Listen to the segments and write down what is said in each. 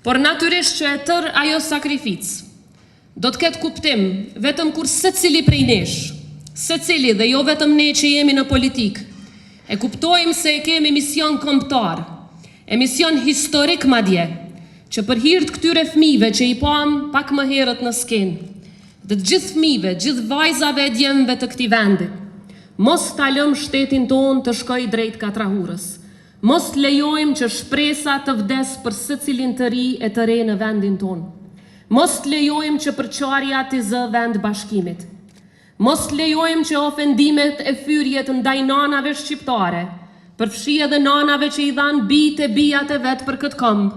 Por natyrisht që e tërë ajo sakrificë do të ketë kuptim vetëm kur secili prej nesh, secili dhe jo vetëm ne që jemi në politikë, e kuptojmë se e kemi mision kombëtar, e mision historik madje, që për hir të këtyre fëmijëve që i pamë pak më herët në skenë, dhe të gjithë fëmijëve, gjithë vajzave e djemve të këtij vendi, mos ta lëmë shtetin tonë të shkojë drejt katrahurës. Mos të lejojmë që shpresa të vdes për secilin të ri e të re në vendin tonë. Mos të lejojmë që përçarja t'i zë vend bashkimit. Mos të lejojmë që ofendimet e fyrjet ndaj nanave shqiptare, përfshi edhe nanave që i dhanë bijtë e bijat e vet për këtë komb,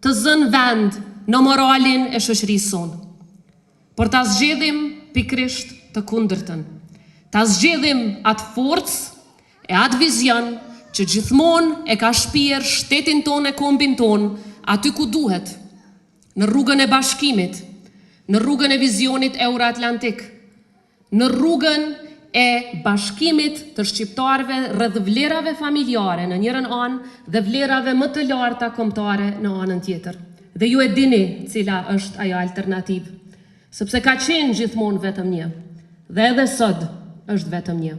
të zënë vend në moralin e shoqërisë sonë. Por ta zgjedhim pikërisht të kundërtën. Ta zgjedhim atë forcë e atë vizion që gjithmonë e ka shpier shtetin tonë e kombin tonë aty ku duhet, në rrugën e bashkimit, në rrugën e vizionit euroatlantik, në rrugën e bashkimit të shqiptarëve rreth vlerave familjare në njërën anë dhe vlerave më të larta kombëtare në anën tjetër. Dhe ju e dini cila është ajo alternativë, sepse ka qenë gjithmonë vetëm një dhe edhe sot është vetëm një.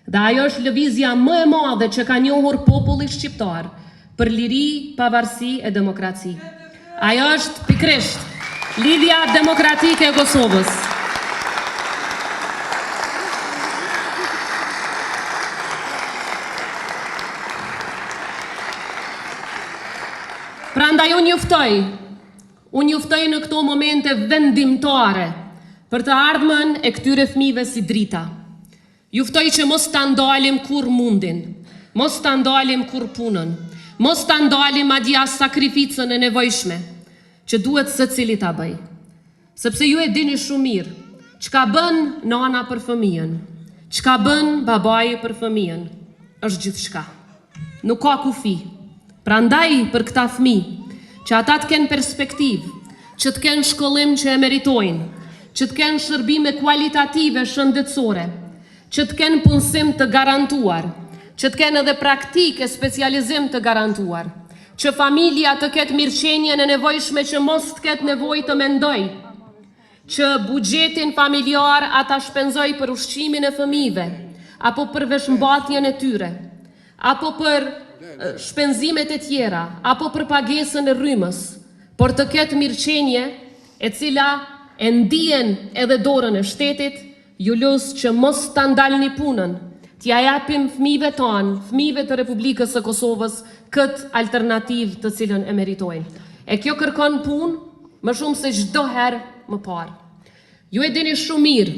Dhe ajo është lëvizja më e madhe që ka njohur populli shqiptar për liri, pavarësi e demokraci. Ajo është pikërisht Lidhja Demokratike e Kosovës. Prandaj unë ju ftoj, unë ju ftoj në këto momente vendimtare për të ardhmen e këtyre fëmijëve si drita. Ju ftoj që mos ta ndalim kurrë mundin, mos ta ndalim kurrë punën, mos ta ndalim madje as sakrificën e nevojshme që duhet secili ta bëjë. Sepse ju e dini shumë mirë, çka bën nana për fëmijën, çka bën babai për fëmijën, është gjithçka. Nuk ka kufi. Prandaj për këta fëmijë, që ata të kenë perspektivë, që të kenë shkollim që e meritojnë, që të kenë shërbime kualitative shëndetësore, që të kenë punësim të garantuar, që të kenë edhe praktikë e specializim të garantuar, që familja të ketë mirëqenien e nevojshme që mos të ketë nevojë të mendojë, që buxhetin familjar ata shpenzojë për ushqimin e fëmijëve, apo për veshmbathjen e tyre, apo për shpenzimet e tjera, apo për pagesën e rrymës, por të ketë mirëqenie e cila e ndien edhe dorën e shtetit, ju lus që mos ta ndalni punën, t'ia japim fëmijëve tanë, fëmijëve të Republikës së Kosovës, këtë alternativë të cilën e meritojnë. E kjo kërkon punë më shumë se çdo herë më parë. Ju e dini shumë mirë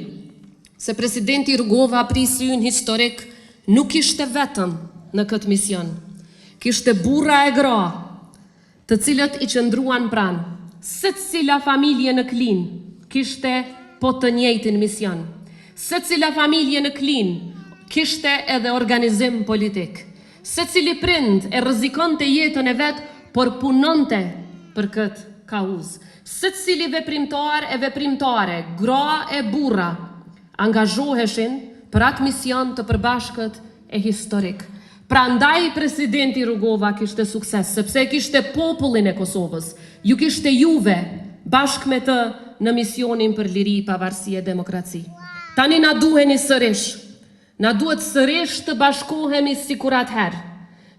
se presidenti Rugova, prisi ynë historik, nuk ishte vetëm në këtë mision. Kishte burra e gra, të cilët i qëndruan pranë. Secila familje në Klinë kishte po të njëjtin mision. Secila familje në Klinë kishte edhe organizim politik. Secili prind e rrezikonte jetën e vet, por punonte për këtë kauzë. Secili veprimtar e veprimtare, gra e burra, angazhoheshin për atë mision të përbashkët e historik. Prandaj presidenti Rugova kishte sukses, sepse e kishte popullin e Kosovës, ju kishte juve bashkë me të në misionin për liri, pavarësi e demokraci. Tani na duheni sërish. Na duhet sërish të bashkohemi sikur atëherë,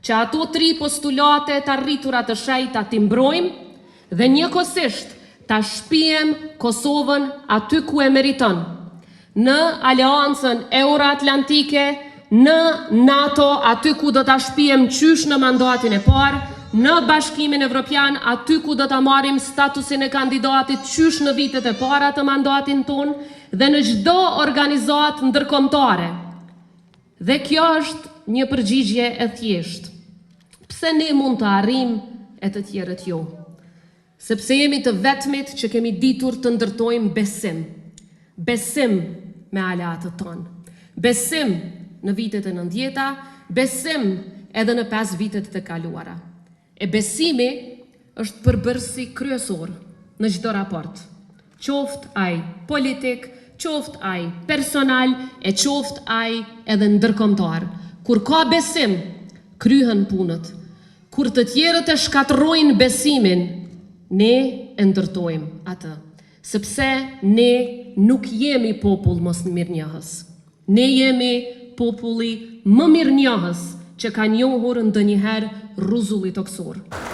që ato tri postulate të arritura të shenjta t'i mbrojmë dhe njëkohësisht ta shpiem Kosovën aty ku e meriton, në Aleancën Euroatlantike, në NATO, aty ku do ta shpiem qysh në mandatin e parë, në Bashkimin Evropian, aty ku do ta marrim statusin e kandidatit qysh në vitet e para të mandatin tonë dhe në çdo organizatë ndërkombëtare. Dhe kjo është një përgjigje e thjeshtë. Pse ne mund të arrijmë e të tjerët jo? Sepse jemi të vetmit që kemi ditur të ndërtojmë besim. Besim me aleatët tonë. Besim në vitet e nëntëdhjeta, besim edhe në 5 vitet e kaluara. E besimi është përbërësi kryesor në çdo raport. Qoftë ai politik, qoftë ai personal, e qoftë ai edhe ndërkombëtar. Kur ka besim, kryhen punët. Kur të tjerët e shkatërrojnë besimin, Ne e ndërtojmë atë. Sepse ne nuk jemi popull mosmirënjohës. Ne jemi populli më mirënjohës që ka njohur ndonjëherë rruzulli tokësor.